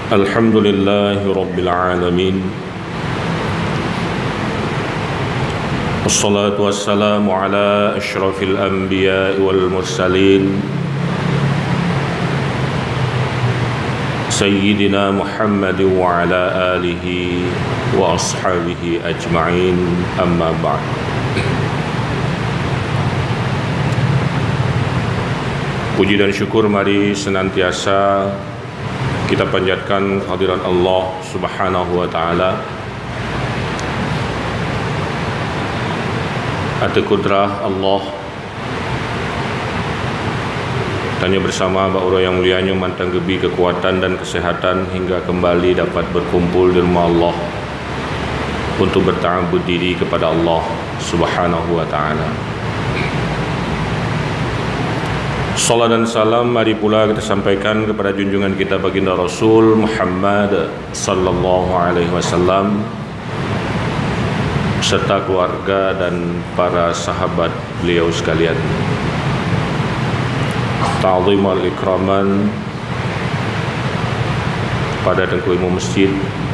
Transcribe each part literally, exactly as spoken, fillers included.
الحمد لله رب العالمين. والصلاة والسلام على أشرف الأنبياء والمرسلين، سيدنا محمد وعلى آله وأصحابه أجمعين، أما بعد. Puji dan syukur mari senantiasa kita panjatkan kehadirat Allah Subhanahu wa Ta'ala. Ateueh kudrah Allah, tanyoe bersama bak uroe nyang mulia nyoe mantong geubri keukuatan dan keuseuhatan hingga keumbali dapat beukumpul di rumoh Allah untuk beuta'abud diri keupada Allah Subhanahu wa Ta'ala. Salat dan salam mari pula kita sampaikan kepada junjungan kita Baginda Rasul Muhammad sallallahu alaihi wasallam, serta keluarga dan para sahabat beliau sekalian. Ta'ziman ikraman pada Teungku Imum Masjid,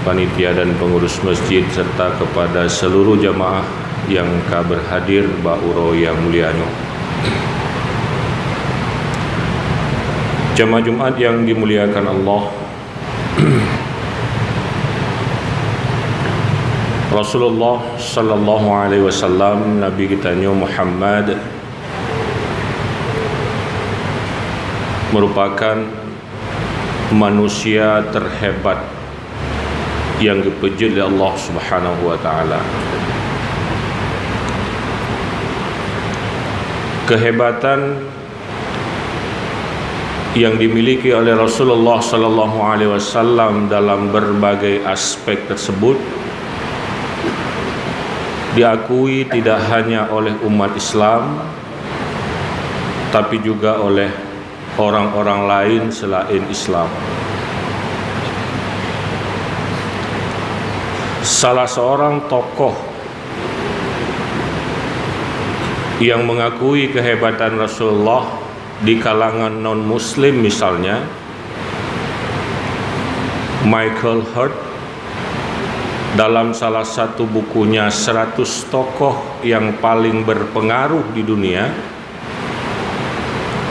panitia dan pengurus masjid, serta kepada seluruh jamaah yang ka berhadir bak uroe nyang mulia nyoe. Jamaah Jumat yang dimuliakan Allah, Rasulullah sallallahu alaihi wasallam, Nabi geutanyoe Muhammad, merupakan manusia terhebat yang geupeujeuet lé Allah Subhanahu wa Ta'ala. Kehebatan yang dimiliki oleh Rasulullah sallallahu alaihi wasallam dalam berbagai aspek tersebut diakui tidak hanya oleh umat Islam, tapi juga oleh orang-orang lain selain Islam. Salah seorang tokoh yang mengakui kehebatan Rasulullah di kalangan non-muslim misalnya, Michael Hart dalam salah satu bukunya, seratus tokoh yang paling berpengaruh di dunia,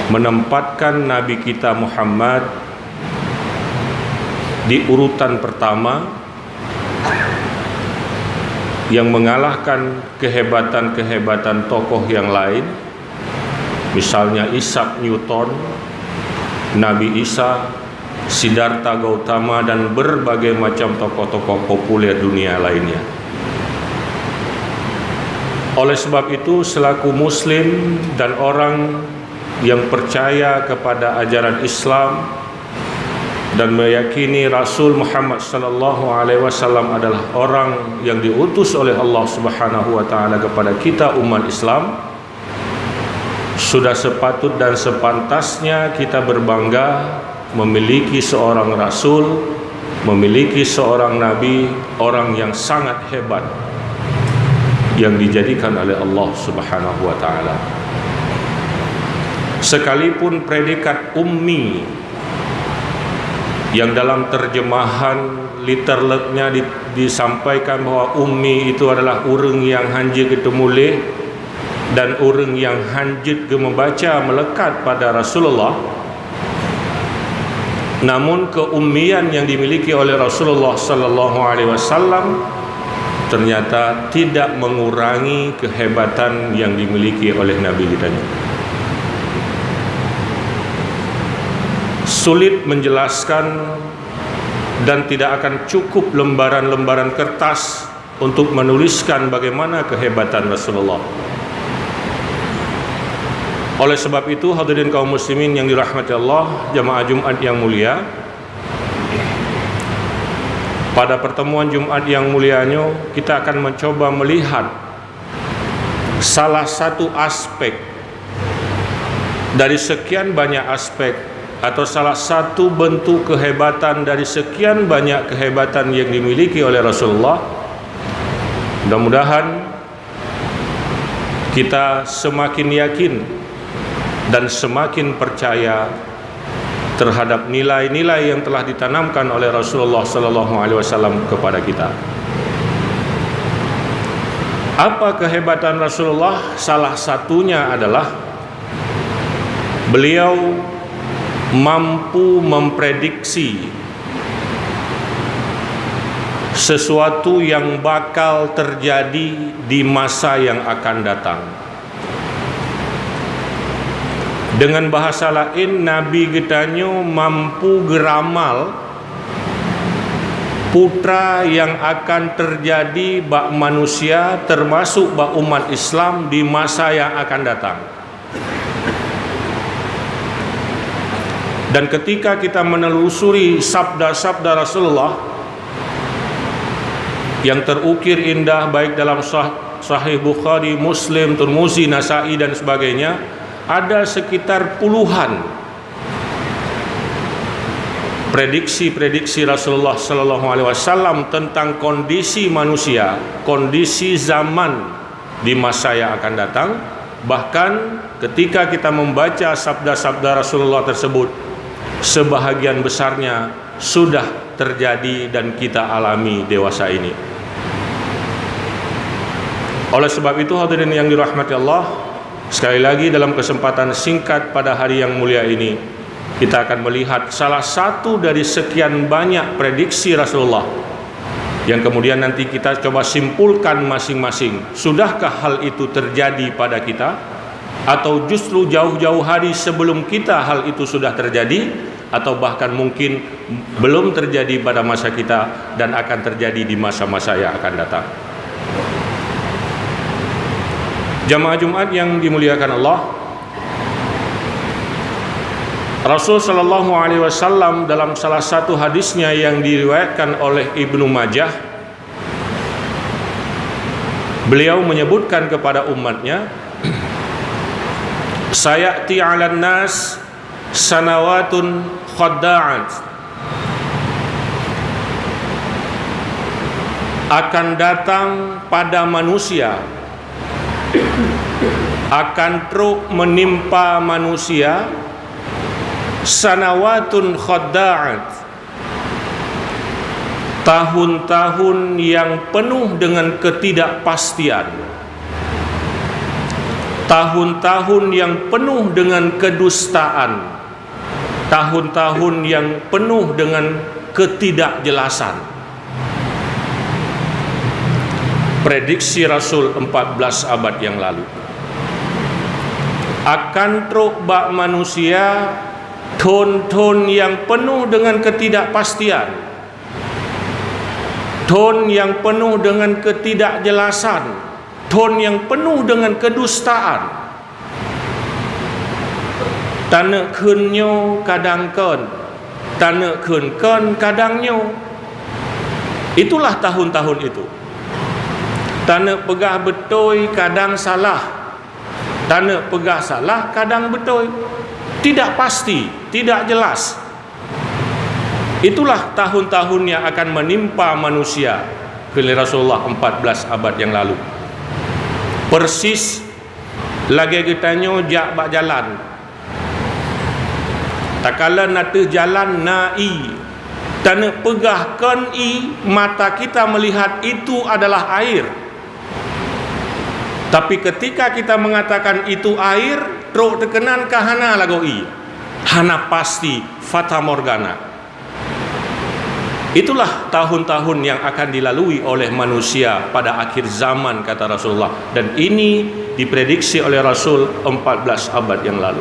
menempatkan Nabi kita Muhammad di urutan pertama yang mengalahkan kehebatan-kehebatan tokoh yang lain, misalnya Isaac Newton, Nabi Isa, Siddhartha Gautama, dan berbagai macam tokoh-tokoh populer dunia lainnya. Oleh sebab itu, selaku Muslim dan orang yang percaya kepada ajaran Islam dan meyakini Rasul Muhammad sallallahu alaihi wasallam adalah orang yang diutus oleh Allah Subhanahu wa Ta'ala kepada kita umat Islam, sudah sepatut dan sepantasnya kita berbangga memiliki seorang rasul, memiliki seorang nabi, orang yang sangat hebat yang dijadikan oleh Allah Subhanahu wa Ta'ala. Sekalipun predikat ummi yang dalam terjemahan Litterlek-nya di-, disampaikan bahwa ummi itu adalah ureuëng nyang hanjeuet geuteumu lé dan ureuëng nyang hanjeuet geumeubaca meulekat pada Rasulullah, namun keummian yang dimiliki oleh Rasulullah sallallahu alaihi wasallam ternyata tidak mengurangi kehebatan yang dimiliki oleh Nabi kita ini. Sulit menjelaskan dan tidak akan cukup lembaran-lembaran kertas untuk menuliskan bagaimana kehebatan Rasulullah. Oleh sebab itu, hadirin kaum muslimin yang dirahmati Allah, jamaah Jumat yang mulia, pada pertemuan Jumat yang mulia nyoe, kita akan mencoba melihat salah satu aspek dari sekian banyak aspek atau salah satu bentuk kehebatan dari sekian banyak kehebatan yang dimiliki oleh Rasulullah. Mudah-mudahan kita semakin yakin dan semakin percaya terhadap nilai-nilai yang telah ditanamkan oleh Rasulullah sallallahu alaihi wasallam kepada kita. Apa kehebatan Rasulullah? Salah satunya adalah beliau mampu memprediksi sesuatu yang bakal terjadi di masa yang akan datang. Dengan bahasa laén, Nabi geutanyoe mampu geuramal peue nyang akan teujadi bak manusia, teumasuk bak umat Islam, di masa nyang akan datang. Dan ketika kita menelusuri sabda-sabda Rasulullah yang terukir indah, baik dalam sah-, Sahih Bukhari, Muslim, Tirmizi, Nasa'i, dan sebagainya, ada sekitar puluhan prediksi-prediksi Rasulullah sallallahu alaihi wasallam tentang kondisi manusia, kondisi zaman di masa yang akan datang. Bahkan ketika kita membaca sabda-sabda Rasulullah tersebut, sebahagian besarnya sudah terjadi dan kita alami dewasa ini. Oleh sebab itu, hadirin yang dirahmati Allah, sekali lagi, dalam kesempatan singkat pada hari yang mulia ini, kita akan melihat salah satu dari sekian banyak prediksi Rasulullah yang kemudian nanti kita coba simpulkan masing-masing. Sudahkah hal itu terjadi pada kita? Atau justru jauh-jauh hari sebelum kita hal itu sudah terjadi? Atau bahkan mungkin belum terjadi pada masa kita dan akan terjadi di masa-masa yang akan datang? Jamaah Jumat yang dimuliakan Allah, Rasul sallallahu alaihi wasallam dalam salah satu hadisnya yang diriwayatkan oleh Ibnu Majah, beliau menyebutkan kepada umatnya, "Sayati 'alan nas sanawatun khadda'at." Akan datang pada manusia, akan trok menimpa manusia, sanawatun khadda'at, tahun-tahun yang penuh dengan ketidakpastian, tahun-tahun yang penuh dengan kedustaan, tahun-tahun yang penuh dengan ketidakjelasan. Prediksi Rasul empat belas abad yang lalu. Akan trok bak manusia thon-thon nyang peunoh deungon keutidakpastian, thon nyang peunoh deungon keutidakjeulasan, thon nyang peunoh deungon keudustaan. Taneuk kheun nyoe kadang kon, taneuk kheun kon kadang nyoe. Itulah tahun-tahun itu. Taneuk peugah beutôi kadang salah, taneuk peugah salah kadang beutôi. Tidak pasti, tidak jelas. Itulah tahun-tahun yang akan menimpa manusia, kheun lé Rasulullah empat belas abad yang lalu. Persis lagée geutanyoe jak bak jalan. Takalon ateueh jalan na ié, taneuk peugah kon ié, mata kita melihat itu adalah air. Tapi ketika kita mengatakan itu air, trok teukeunan ka hana lagoe ié, hana pasti, fatamorgana. Itulah tahun-tahun yang akan dilalui oleh manusia pada akhir zaman, kata Rasulullah. Dan ini diprediksi oleh Rasul empat belas abad yang lalu.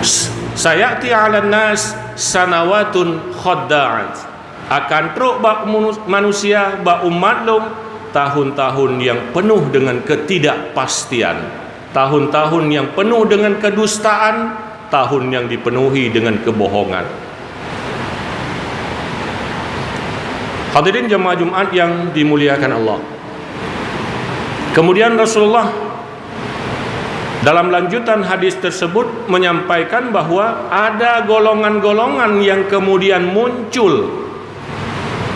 S-, sayati 'alan nas sanawatun khadda'at. Akan trok bak munu-, manusia, bak umat lôn, tahun-tahun yang penuh dengan ketidakpastian, tahun-tahun yang penuh dengan kedustaan, tahun yang dipenuhi dengan kebohongan. Hadirin jamaah Jumat yang dimuliakan Allah. Kemudian Rasulullah dalam lanjutan hadis tersebut menyampaikan bahwa ada golongan-golongan yang kemudian muncul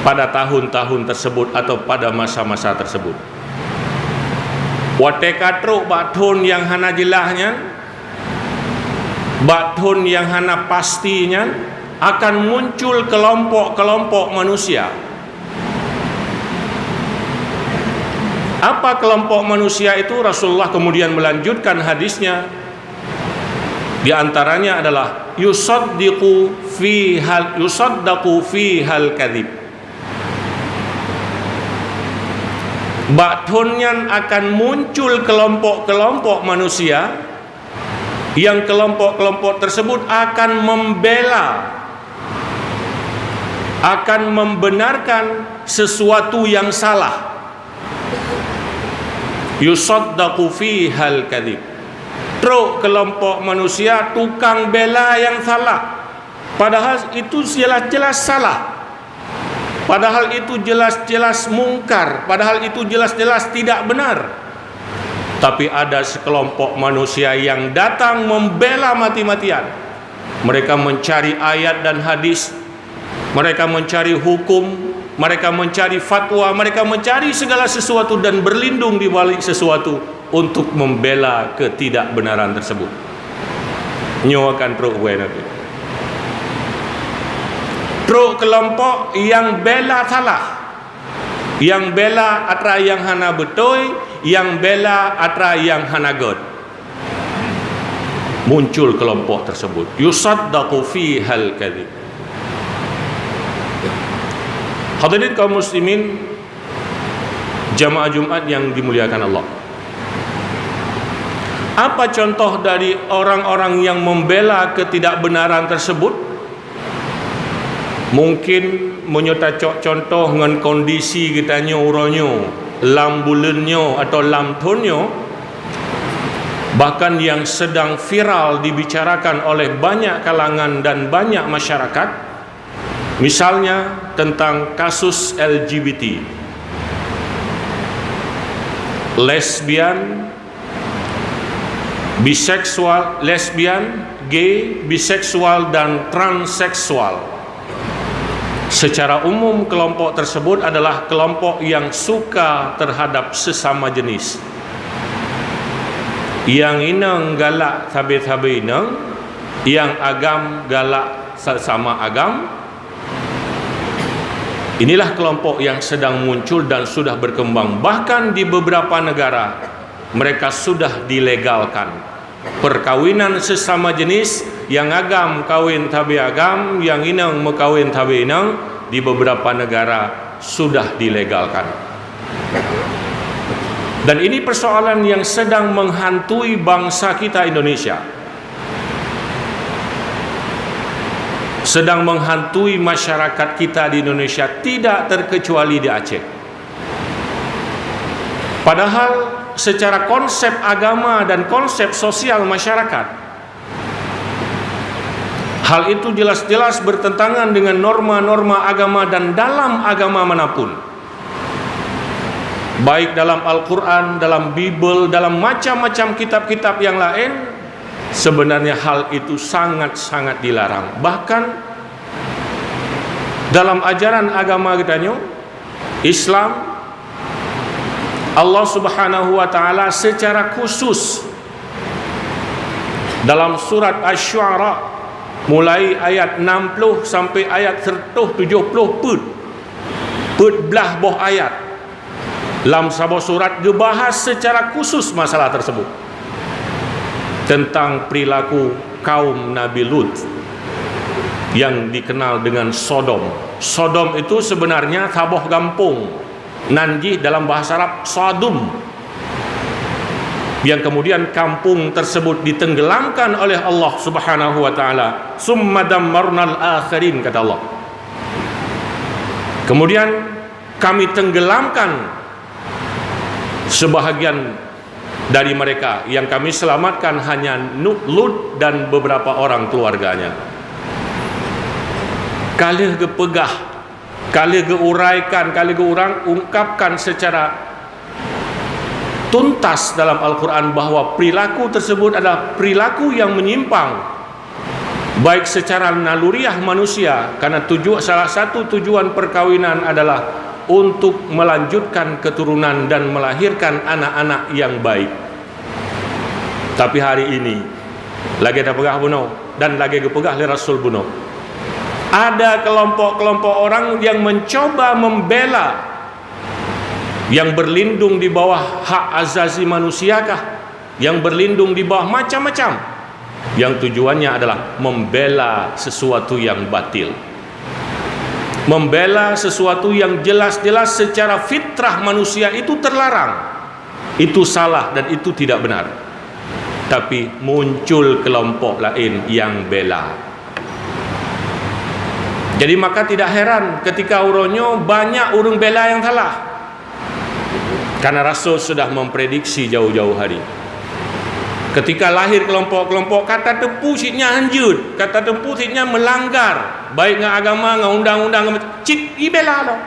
pada tahun-tahun tersebut atau pada masa-masa tersebut. Watée ka trok bak thon nyang hana jeulaih nyan, Bak thon nyang hana pasti nyan akan muncul keulompok-keulompok manusia. Apa keulompok manusia itu? Rasulullah kemudian melanjutkan hadisnya. Di antaranya adalah yusaddiqu fihal, yusaddaqu fihal kadhib. Bak thon nyan akan muncul keulompok-keulompok manusia, yang keulompok-keulompok tersebut akan membela, akan membenarkan sesuatu yang salah. Yusaddaqu fihal kadhib. Trok keulompok manusia tukang bela yang salah, padahal itu jelas-jelas salah. Padahal itu jelas-jelas mungkar, padahal itu jelas-jelas tidak benar. Tapi ada sekelompok manusia yang datang membela mati-matian. Mereka mencari ayat dan hadis, mereka mencari hukum, mereka mencari fatwa, mereka mencari segala sesuatu dan berlindung di balik sesuatu untuk membela ketidakbenaran tersebut. Nyoe akan trok wée Nabi. Trok keulompok nyang bela salah, nyang bela atra nyang hana beutôi, nyang bela atra nyang hana gét. Muncul keulompok tersebut. Yusaddaqu fihal kadhib. Hadirin kaum muslimin, jamaah Jumat yang dimuliakan Allah. Apa contoh dari orang-orang yang membela ketidakbenaran tersebut? Mungkin meunyoe tacok contoh ngon kondisi geutanyoe uroe nyoe, lam buleuen nyoe atau lam thon nyoe, bahkan yang sedang viral dibicarakan oleh banyak kalangan dan banyak masyarakat, misalnya tentang kasus L G B T, lesbian, biseksual, lesbian, gay, biseksual, dan transseksual. Secara umum, kelompok tersebut adalah kelompok yang suka terhadap sesama jenis. Nyang inong galak sabe-sabe inong, nyang agam galak sesama agam. Inilah kelompok yang sedang muncul dan sudah berkembang. Bahkan di beberapa negara, mereka sudah dilegalkan. Perkawinan sesama jenis, nyang agam kawin sabe agam, nyang inong meukawen sabe inong, di beberapa negara sudah dilegalkan. Dan ini persoalan yang sedang menghantui bangsa kita Indonesia. Sedang menghantui masyarakat kita di Indonesia, tidak terkecuali di Aceh. Padahal secara konsep agama dan konsep sosial masyarakat, hal itu jelas-jelas bertentangan dengan norma-norma agama dan dalam agama manapun. Baik dalam Al-Quran, dalam Bible, dalam macam-macam kitab-kitab yang lain, sebenarnya hal itu sangat-sangat dilarang. Bahkan dalam ajaran agama geutanyoe, Islam, Allah Subhanahu wa Ta'ala secara khusus dalam surat Asy-Syu'ara, mulai ayat enam puluh sampai ayat seratus tujuh puluh peuet, peuet blaih boh ayat, lam saboh surat geubahas secara khusus masalah tersebut, tentang perilaku kaum Nabi Lut yang dikenal dengan Sodom. Sodom itu sebenarnya saboh gampông, nan jih dalam bahasa Arab Sadum, yang kemudian kampung tersebut ditenggelamkan oleh Allah Subhanahu wa Ta'ala. "Summa dammarnal akhirin," kata Allah. Kemudian Kami tenggelamkan sebahagian dari mereka, yang Kami selamatkan hanya Nu-, Lut dan beberapa orang keluarganya. Ka lheueh geupeugah, ka lheueh geuuraikan, ka lheueh geuurang-, ungkapkan secara tuntas dalam Al-Quran bahwa perilaku tersebut adalah perilaku yang menyimpang, baik secara naluriah manusia, karena tuju-, salah satu tujuan perkawinan adalah untuk melanjutkan keturunan dan melahirkan anak-anak yang baik. Tapi hari ini, Lagée tapeugah bunoe dan lagée geupeugah lé Rasul bunoe, ada kelompok-kelompok orang yang mencoba membela, yang berlindung di bawah hak asasi manusia kah, yang berlindung di bawah macam-macam, yang tujuannya adalah membela sesuatu yang batil, membela sesuatu yang jelas-jelas secara fitrah manusia itu terlarang, itu salah dan itu tidak benar. Tapi muncul kelompok lain yang bela. Jadi maka tidak heran ketika uroe nyoe banyak ureuëng bela yang salah. Karena Rasul sudah memprediksi jauh-jauh hari. Ketika lahir kelompok-kelompok, ka tateupeue cit nyan hanjeuet, ka tateupeue cit nyan melanggar, baik ngon agama, ngon undang-undang, ngon cit ibela lom.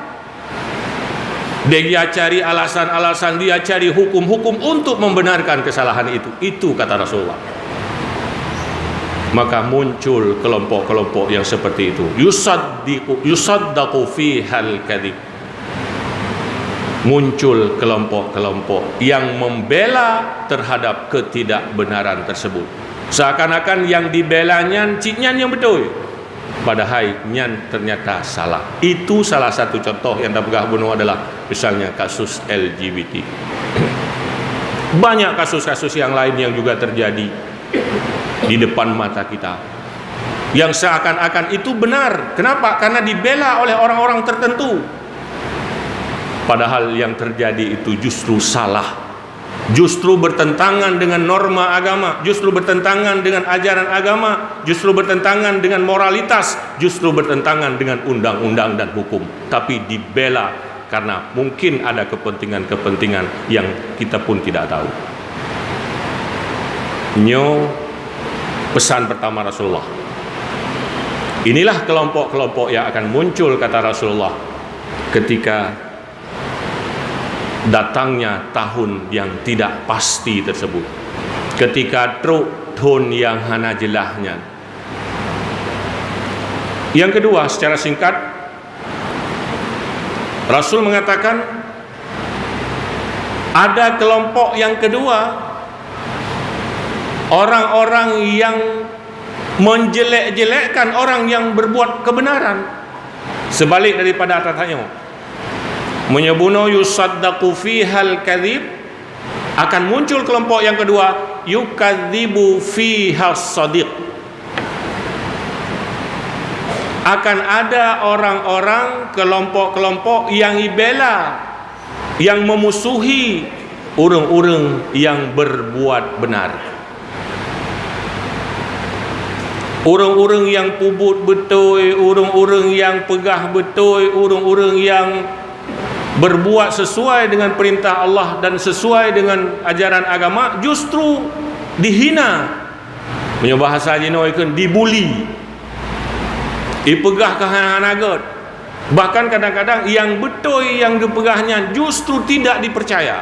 Dia cari alasan-alasan, dia cari hukum-hukum untuk membenarkan kesalahan itu. Itu kata Rasulullah. Maka muncul kelompok-kelompok yang seperti itu. Yusaddiqu, yusaddaqu fihal kadhib. Muncul kelompok-kelompok yang membela terhadap ketidakbenaran tersebut. Seakan-akan yang dibela nyan cit nyan yang betul. Padahai nyan ternyata salah. Itu salah satu contoh yang tapeugah bunoe adalah misalnya kasus L G B T. Banyak kasus-kasus yang lain yang juga terjadi di depan mata kita. Yang seakan-akan itu benar. Kenapa? Karena dibela oleh orang-orang tertentu. Padahal yang terjadi itu justru salah. Justru bertentangan dengan norma agama, justru bertentangan dengan ajaran agama, justru bertentangan dengan moralitas, justru bertentangan dengan undang-undang dan hukum. Tapi dibela karena mungkin ada kepentingan-kepentingan yang kita pun tidak tahu. Nyoe pesan pertama Rasulullah. Inilah kelompok-kelompok yang akan muncul, kata Rasulullah, ketika datangnya tahun yang tidak pasti tersebut, ketika trok thon nyang hana jeulaih nyan. Yang kedua, secara singkat, Rasul mengatakan ada kelompok yang kedua, orang-orang yang menjelek-jelekkan orang yang berbuat kebenaran. Sebalik daripada ata tanyoe, meunyoe bunoe yusaddaqu fihal kadhib, akan muncul kelompok yang kedua, yukadzibu fihas sadiq. Akan ada orang-orang, kelompok-kelompok yang ibela, yang memusuhi ureuëng-ureuëng yang berbuat benar. Ureuëng-ureuëng yang peubuet beutôi, ureuëng-ureuëng yang peugah beutôi, ureuëng-ureuëng yang berbuat sesuai dengan perintah Allah dan sesuai dengan ajaran agama, justru dihina. Meunyoe bahasa jinoe ikheun dibuli. Ipeugah keu hana-hana gét. Bahkan kadang-kadang yang beutôi yang geupeugah nyan justru tidak dipercaya.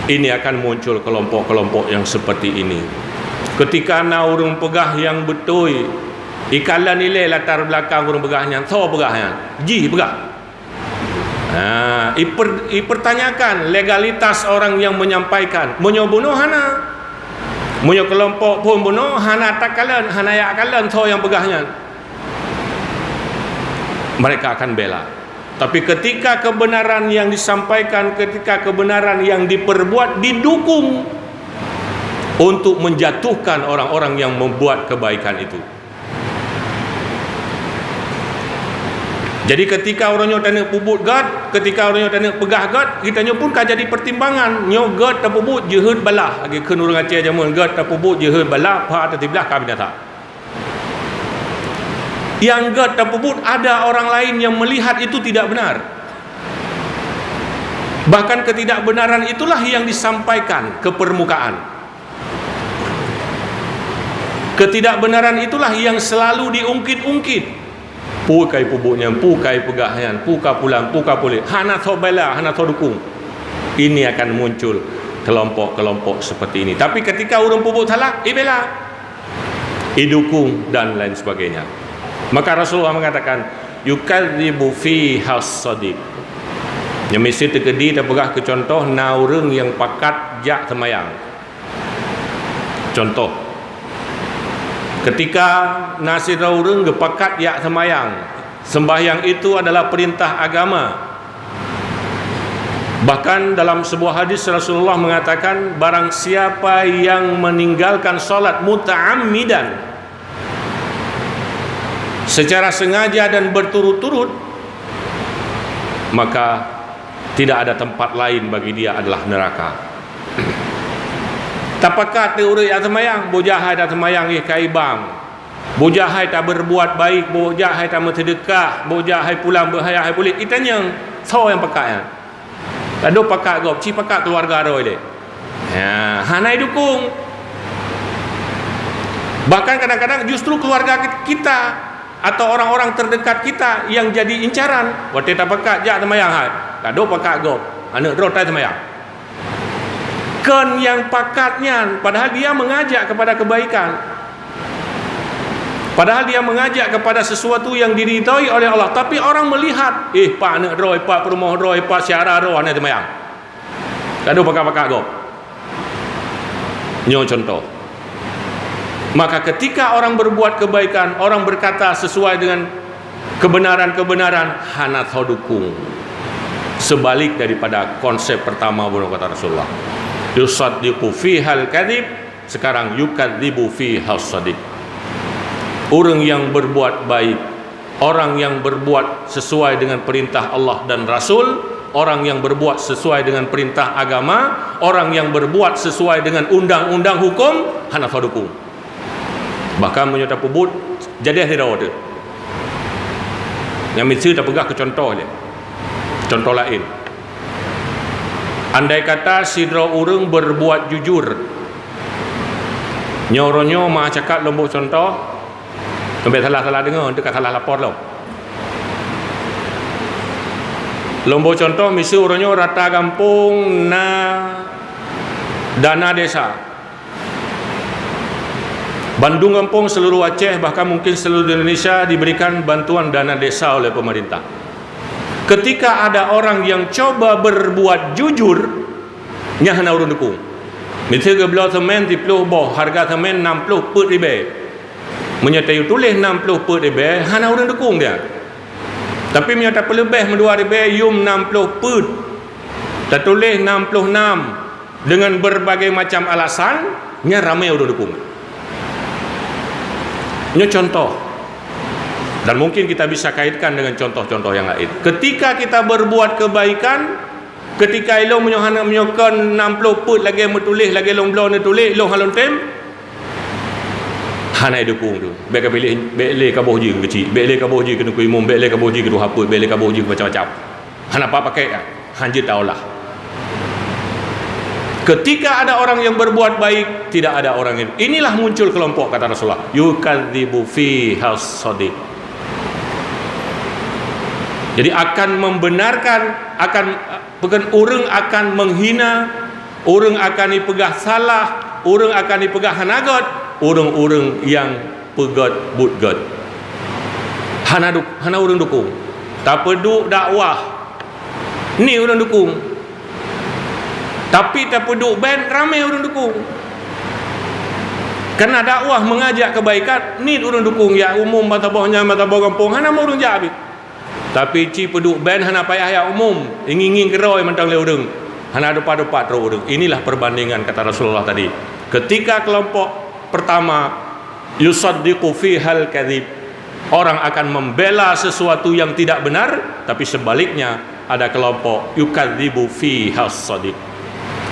Ini akan muncul kelompok-kelompok yang seperti ini. Ketika na ureuëng peugah yang beutôi, ikalon ilée latar belakang ureuëng peugah nyan, soe peugah nyan, jih peugah. Ha, iper-, ipertanyakan legalitas orang yang menyampaikan. Meunyoe bunoe hana, meunyoe kelompok phon bunoe hana takalon, hana jak kalon soe nyang peugah nyan, mereka akan bela. Tapi ketika kebenaran yang disampaikan, ketika kebenaran yang diperbuat didukung untuk menjatuhkan orang-orang yang membuat kebaikan itu. Jadi ketika ureuëng nyoe taneuk peubuet gét, ketika ureuëng nyoe taneuk peugah gét, geutanyoe pun ka jadi pertimbangan. Nyoe gét tapeubuet jeuhet balah. Lagée kheun ureuëng Aceh jameun, gét tapeubuet jeuhet balah, pha teuti blaih ka binasa. Nyang gét tapeubuet ada orang lain yang melihat itu tidak benar. Bahkan ketidakbenaran itulah yang disampaikan ke permukaan. Ketidakbenaran itulah yang selalu diungkit-ungkit. Peue ka ipeubuet nyan, peue ka ipeugah nyan, peue ka pulan, peue ka puléh. Hana soe bela, hana soe dukung. Ini akan muncul kelompok-kelompok seperti ini. Tapi ketika ureuëng peubuet salah, ibela, idukung dan lain sebagainya. Maka Rasulullah mengatakan, yukadzibu fihas sadiq. Nyang miseue teukeudi tapeugah keu contoh, na ureuëng nyang pakat jak seumayang. Contoh, ketika na sidroe ureuëng geupakat jak seumayang, sembahyang itu adalah perintah agama. Bahkan dalam sebuah hadis Rasulullah mengatakan, barang siapa yang meninggalkan salat muta'ammidan, secara sengaja dan berturut-turut, maka tidak ada tempat lain bagi dia adalah neraka. Tapakat teu ureuëng jak seumayang, boh jak hai tak seumayang, ih kai bang. Boh jak hai tak berbuat baik, boh jak hai tak meuseudeukah, boh jak hai pulang, boh jak hai puléh. Itanyong, soe nyang pakat nyan? Taduek pakat gob, ci pakat keluarga droe lé. Ya, hana idukung. Bahkan kadang-kadang justru keluarga kita atau orang-orang terdekat kita yang jadi incaran. Watée tapakat jak seumayang hai, taduek pakat gob, aneuëk droe tai seumayang. Kon nyang pakat nyan, padahal dia mengajak kepada kebaikan. Padahal dia mengajak kepada sesuatu yang diridhoi oleh Allah, tapi orang melihat, eh, pak aneuëk droe, pak peurumoh droe, pak syedara droe hana seumayang. Taduek pakat-pakat gob. Nyoe contoh. Maka ketika orang berbuat kebaikan, orang berkata sesuai dengan kebenaran-kebenaran, hana soe dukung. Sebalik daripada konsep pertama bunoe kata Rasulullah. Yusaddiqu fihal kadhib, sekarang yukadzibu fihas shadiq. Orang yang berbuat baik, orang yang berbuat sesuai dengan perintah Allah dan Rasul, orang yang berbuat sesuai dengan perintah agama, orang yang berbuat sesuai dengan undang-undang hukum, hana soe dukung. Bahkan meunyoe tapeubuet, jadeh sidroe teuh. Nyang miseue tapeugah keu contoh lé. Contoh laén. Andai kata sidroe ureuëng berbuat jujur, nyoe uroe nyoe ma cakap lom boh contoh, leubeh salah-salah deungoe, teuka salah lapor lom. Lom boh contoh, miseue uroe nyoe rata gampông na dana desa. Bandum gampông seluruh Aceh, bahkan mungkin seluruh Indonesia diberikan bantuan dana desa oleh pemerintah. Ketika ada orang yang coba berbuat jujur, nyan hana ureuëng dukung. Miseue geubloe semen siploh boh, harga semen nam ploh peuet ribée. Meunyoe tayue tuléh nam ploh peuet ribée, hana ureuëng dukung dia. Tapi meunyoe tapeuleubeh meudua ribée, yum nam ploh peuet, tatuléh nam ploh nam, dengan berbagai macam alasan, nyan ramé ureuëng dukung. Nyoe contoh. Dan mungkin kita bisa kaitkan dengan contoh-contoh yang lain. Ketika kita berbuat kebaikan, ketika ilong meunyoe hana, meunyoe kon nam ploh peuet lagée meutuléh, lagée lôn bloe neutuléh, ilong hana lôn tem, hana idukung teuh. Bék kapiléh, bék lé kaboh jih keu keuchik, bék lé kaboh jih keu teungku imum, bék lé kaboh jih keu tuha peuet, bék lé kaboh jih keu macam-macam. Hana pat pakék, han jeuet taolah. Ketika ada orang yang berbuat baik, tidak ada orang yang, inilah muncul kelompok, kata Rasulullah, yukadzibu fihas shadiq. Jadi akan membenarkan, akan, bukan, ureuëng akan menghina, ureuëng akan dipeugah salah, ureuëng akan dipeugah hana göt, ureuëng-ureuëng nyang peugöt buet göt. Hana du-, hana ureuëng dukung. Tapeuduek dakwah, ni ureuëng dukung. Tapi tapeuduek ban, ramé ureuëng dukung. Karena dakwah mengajak kebaikan, ni ureuëng dukung, ya umum, mata boh nyan, mata boh gampông, hana ureuëng jak habéh. Tapi ci peuduek ban hana payah jak umum, ngieng-ngieng keudroe mantong lé ureuëng, hana dupat-dupat trok ureuëng. Inilah perbandingan kata Rasulullah tadi. Ketika kelompok pertama, yusaddiqu fihal kadzib, orang akan membela sesuatu yang tidak benar, tapi sebaliknya ada kelompok yukadzibu fihas shadiq.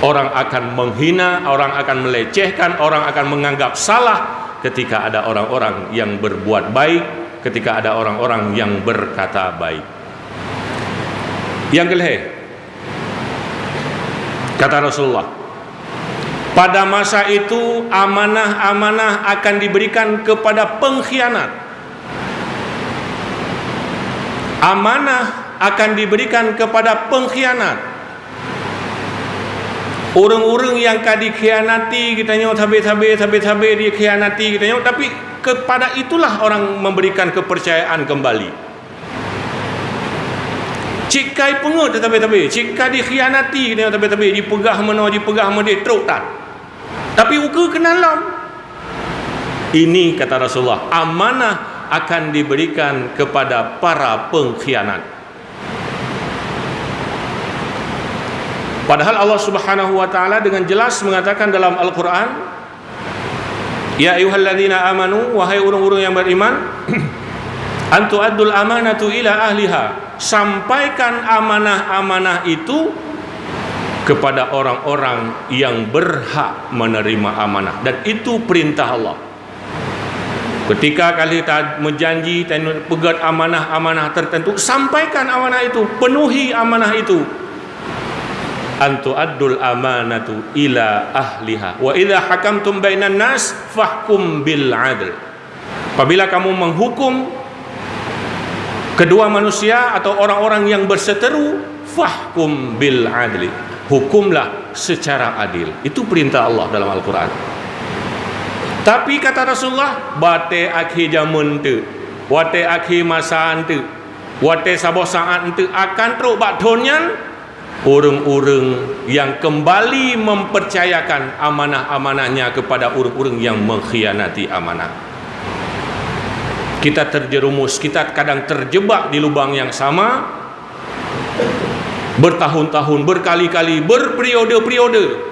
Orang akan menghina, orang akan melecehkan, orang akan menganggap salah ketika ada orang-orang yang berbuat baik, ketika ada orang-orang yang berkata baik. Yang kelhée, kata Rasulullah, pada masa itu amanah-amanah akan diberikan kepada pengkhianat. Amanah akan diberikan kepada pengkhianat. Ureuëng-ureuëng nyang ka dikhianati geutanyoe, sabe-sabe, sabe-sabe dikhianati geutanyoe, tapi kepada itulah orang memberikan kepercayaan kembali. Cit ka ipeungeuet sabe-sabe, cit ka dikhianati geutanyoe sabe-sabe, jipeugah meunoe, jipeugah meudeh, trok that. Tapi ukeue keunan lom. Ini kata Rasulullah, amanah akan diberikan kepada para pengkhianat. Padahal Allah Subhanahu wa Ta'ala dengan jelas mengatakan dalam Al-Quran, "Ya ayyuhalladzina amanu, wahai ureuëng-ureuëng yang beriman, antu addul amanatu ila ahliha, sampaikan amanah-amanah itu kepada orang-orang yang berhak menerima amanah." Dan itu perintah Allah. Ketika kali ta meujanji, ta peugét amanah-amanah tertentu, sampaikan amanah itu, penuhi amanah itu. Antu addul amanatu ila ahliha. Wa idza hakamtum bainan nas fahkum bil adl. Apabila kamu menghukum kedua manusia atau orang-orang yang berseteru, fahkum bil adli. Hukumlah secara adil. Itu perintah Allah dalam Al-Quran. Tapi kata Rasulullah, batée akhé jameun teuk, watée akhé masa teuk, watée saboh saat teuk akan trok bak thon nyan, ureuëng-ureuëng yang kembali mempercayakan amanah-amanahnya kepada ureuëng-ureuëng yang mengkhianati amanah. Kita terjerumus, kita kadang terjebak di lubang yang sama, bertahun-tahun, berkali-kali, berperiode-periode.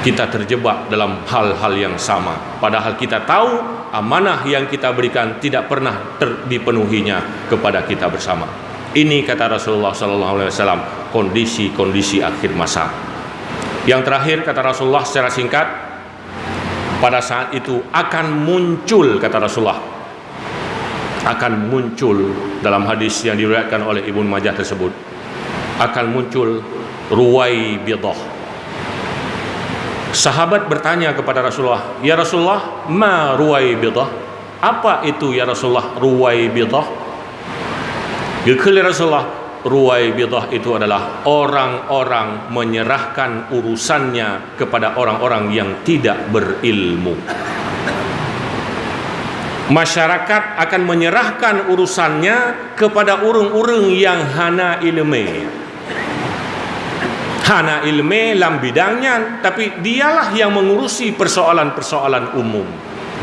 Kita terjebak dalam hal-hal yang sama. Padahal kita tahu amanah yang kita berikan tidak pernah ter-, dipenuhinya kepada kita bersama. Ini kata Rasulullah sallallahu alaihi wasallam, kondisi-kondisi akhir masa. Yang terakhir, kata Rasulullah secara singkat, pada saat itu akan muncul, kata Rasulullah, akan muncul dalam hadis yang diriwayatkan oleh Ibnu Majah tersebut, akan muncul Ruwaibidah. Sahabat bertanya kepada Rasulullah, "Ya Rasulullah, ma Ruwaibidah? Apa itu, ya Rasulullah, Ruwaibidah?" Geukheun lé Rasulullah, Ruwaibidah itu adalah orang-orang menyerahkan urusannya kepada orang-orang yang tidak berilmu. Masyarakat akan menyerahkan urusannya kepada ureuëng-ureuëng yang hana ileumé. Hana ileumé lam bidang nyan, tapi dialah yang mengurusi persoalan-persoalan umum.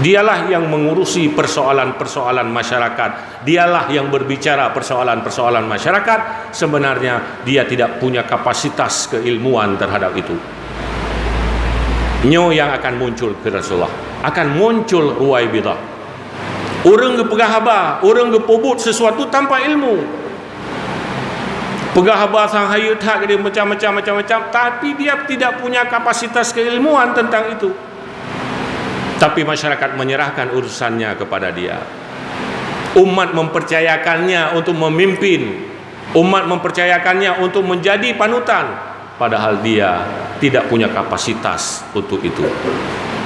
Dialah yang mengurusi persoalan-persoalan masyarakat. Dialah yang berbicara persoalan-persoalan masyarakat, sebenarnya dia tidak punya kapasitas keilmuan terhadap itu. Nyoe yang akan muncul, kheun Rasulullah, akan muncul Ruwaibidah. Ureuëng geupeugah haba, ureuëng geupeubuet sesuatu tanpa ilmu. Peugah haba sang hayeu that, macam-macam, macam-macam, tapi dia tidak punya kapasitas keilmuan tentang itu. Tapi masyarakat menyerahkan urusannya kepada dia. Umat mempercayakannya untuk memimpin. Umat mempercayakannya untuk menjadi panutan, padahal dia tidak punya kapasitas untuk itu.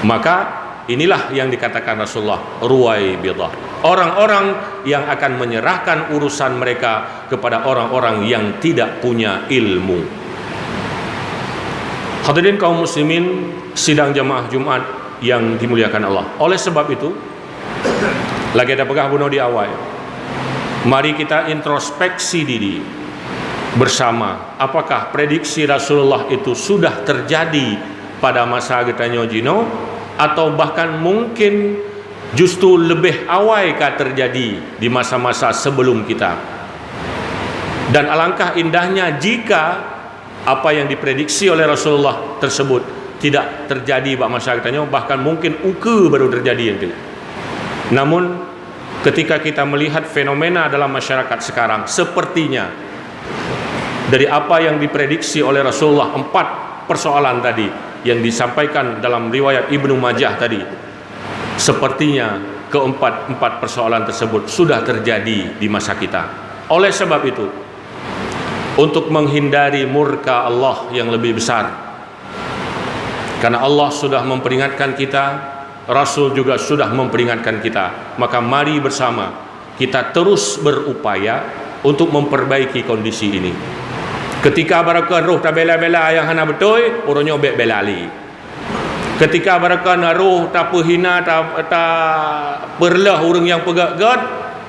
Maka inilah yang dikatakan Rasulullah, Ruwaibidah. Orang-orang yang akan menyerahkan urusan mereka kepada orang-orang yang tidak punya ilmu. Hadirin kaum muslimin, sidang jamaah Jumat yang dimuliakan Allah. Oleh sebab itu, lagée tapeugah bunoe di awai, mari kita introspeksi diri bersama. Apakah prediksi Rasulullah itu sudah terjadi pada masa geutanyoe jinoe, atau bahkan mungkin justru leubeh awai ka terjadi di masa-masa sebelum kita? Dan alangkah indahnya jika apa yang diprediksi oleh Rasulullah tersebut tidak terjadi bak masa geutanyoe, bahkan mungkin ukeue baru terjadi nanti. Namun, ketika kita melihat fenomena dalam masyarakat sekarang, sepertinya dari apa yang diprediksi oleh Rasulullah, empat persoalan tadi yang disampaikan dalam riwayat Ibnu Majah tadi, sepertinya keempat-empat persoalan tersebut sudah terjadi di masa kita. Oleh sebab itu, untuk menghindari murka Allah yang lebih besar, karena Allah sudah memperingatkan kita, Rasul juga sudah memperingatkan kita, maka mari bersama kita terus berupaya untuk memperbaiki kondisi ini. Ketika barokon roh tabela-bela nyang hana beutôi, uroe nyoe bék bela lé. Ketika barokon roh tapeuhina, ta-, tapeureuloh ureuëng nyang peugét-gét,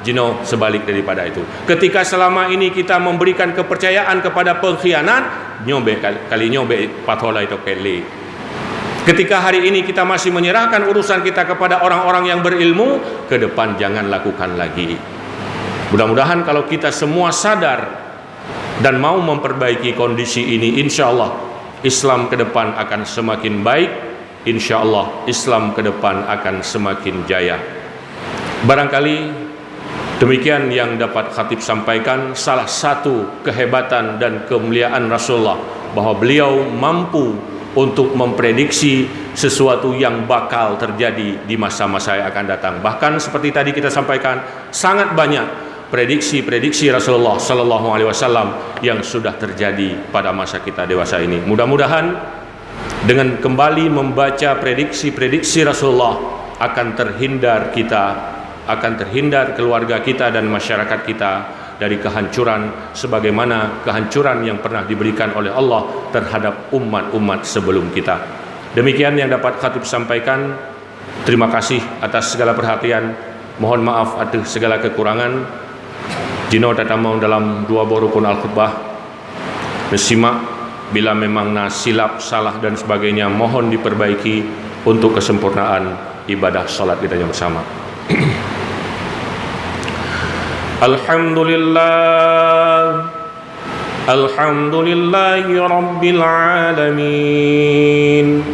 jinoe seubalik daripada itu. Ketika selama ini kita memberikan kepercayaan kepada pengkhianat, nyoe bék kal-, kali nyoe bék pathé lé tokét lé. Ketika hari ini kita masih menyerahkan urusan kita kepada orang-orang yang berilmu, ke depan jangan lakukan lagi. Mudah-mudahan kalau kita semua sadar dan mau memperbaiki kondisi ini, insya Allah Islam ke depan akan semakin baik, insya Allah Islam ke depan akan semakin jaya. Barangkali demikian yang dapat khatib sampaikan, salah satu kehebatan dan kemuliaan Rasulullah, bahwa beliau mampu untuk memprediksi sesuatu yang bakal terjadi di masa-masa yang akan datang. Bahkan seperti tadi kita sampaikan, sangat banyak prediksi-prediksi Rasulullah sallallahu alaihi wasallam yang sudah terjadi pada masa kita dewasa ini. Mudah-mudahan dengan kembali membaca prediksi-prediksi Rasulullah, akan terhindar kita, akan terhindar keluarga kita dan masyarakat kita dari kehancuran sebagaimana kehancuran yang pernah diberikan oleh Allah terhadap umat-umat sebelum kita. Demikian yang dapat khatib sampaikan. Terima kasih atas segala perhatian. Mohon maaf atas segala kekurangan. Jinoe tatamong dalam dua boh rukun al-khutbah. Meusimak, bila memang na silap, salah dan sebagainya, mohon diperbaiki untuk kesempurnaan ibadah salat kita yang bersama. Alhamdulillah. Alhamdulillahi Rabbil Alamin.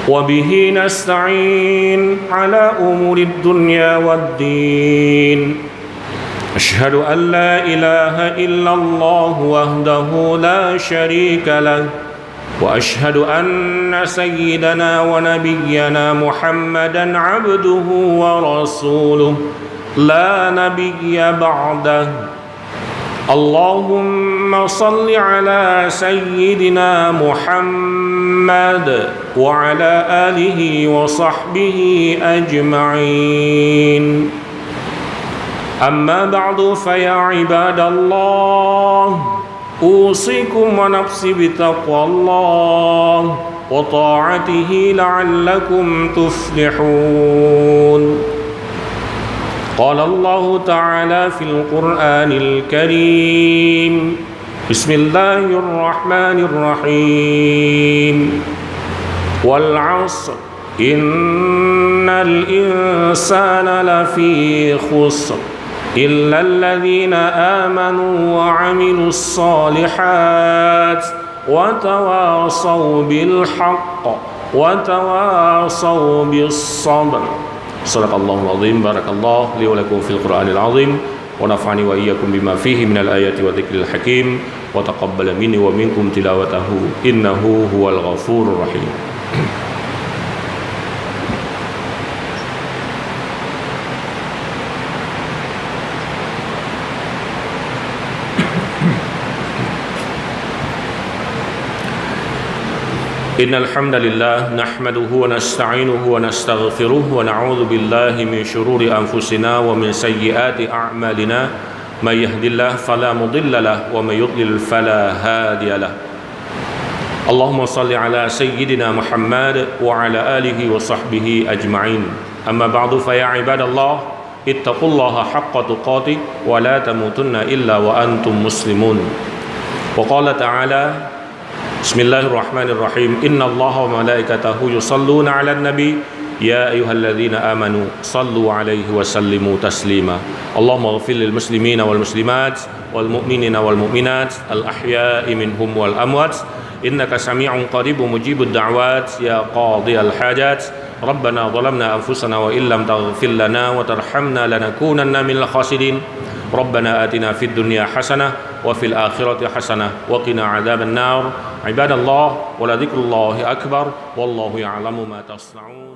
Wa bihi nasta'in ala umurid dunya wad din. Asyhadu an la ilaha illallah wahdahu la syarika lah. Wa asyhadu anna sayyidana wa nabiyyana Muhammadan abduhu wa rasuluh. La nabiyya ba'dah. Allahumma salli ala sayyidina Muhammad wa ala alihi wa sahbihi ajma'in. Amma ba'du, fa ya ibadallah, usikum wa nafsi bitaqwallah wa ta'atihi la'allakum tuflihun. Qala Allahu ta'ala fil Qur'anil Karim. Bismillahirrahmanirrahim. Wal 'asr. Innal insana lafi khusr. Illal ladzina amanu wa 'amilus shalihat. Wa tawasau bil haqq. Wa tawasau bis sabr. Sadaqallahul azim. Barakallahu li wa lakum fil Qur'anil azim. Wa nafa'ani wa iyyakum bima fihi minal ayati wa dzikril hakim. Wa taqabbala minni wa minkum tilawatahu. Innahu huwal ghafurur rahim. إن الحمد لله نحمده ونستعينه ونستغفره ونعوذ بالله من شرور أنفسنا ومن سيئات أعمالنا. من يهد الله فلا مضل له ومن يضلل فلا هادي له. اللهم صل على سيدنا محمد وعلى آله وصحبه أجمعين. أما بعد، فيا عباد الله، اتقوا الله حق تقاته ولا تموتن إلا وأنتم مسلمون. وقال تعالى، بسم الله الرحمن الرحيم. إن الله وملائكته يصلون على النبي. يا أيها الذين آمنوا صلوا عليه وسلموا تسليما. اللهم اغفر للمسلمين والمسلمات والمؤمنين والمؤمنات الأحياء منهم والأموات. إنك سميع قريب مجيب الدعوات. يا قاضي الحاجات. ربنا ظلمنا أنفسنا وإن لم تغفر لنا وترحمنا لنكونن من الخاسرين. ربنا آتنا في الدنيا حسنة وفي الآخرة حسنة وقنا عذاب النار. عباد الله، ولذكر الله أكبر، والله يعلم ما تصنعون.